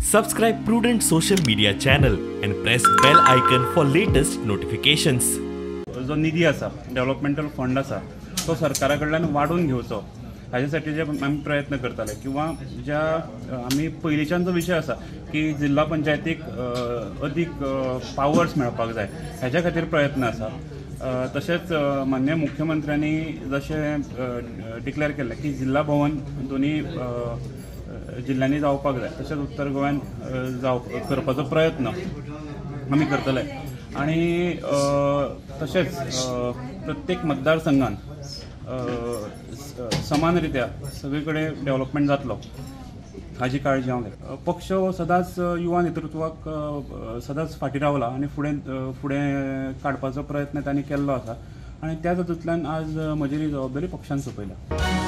Subscribe Prudent Social Media channel and press bell icon for latest notifications. जो निधी आसा, developmental fund आसा, तो सरकारा कडल्यान वाडोवन घेवचो हाजे जे आमी प्रयत्न करताले किंवा ज्या आमी पयलींच्यान जो विशय आसा की जिल्हा पंचायतीक अदीक पावर्स मेळपाक जाय हेज्या खातीर प्रयत्न आसा. तशेंच माननीय मुख्यमंत्र्यांनी जशें डिक्लेअर केल्लें की जिल्हा भवन दोनी जिल्ल्यांनी जावपाक जाय, तशेंच उत्तर गोव्यान जाव करपाचो प्रयत्न आमी करतले. आनी तशेंच प्रत्येक मतदारसंघान समान रित्या सगळे कडेन डेव्हलपमेंट जातलो हाजी काळजी हांव घेता. पक्ष हो सदांच युवा नेतृत्वाक सदांच फाटीं रावला आनी फुडें फुडें काडपाचो प्रयत्न तांणी केल्लो आसा आनी त्या तातूंतल्यान आज म्हजेर ही जबाबदारी पक्षान सोंपयल्या.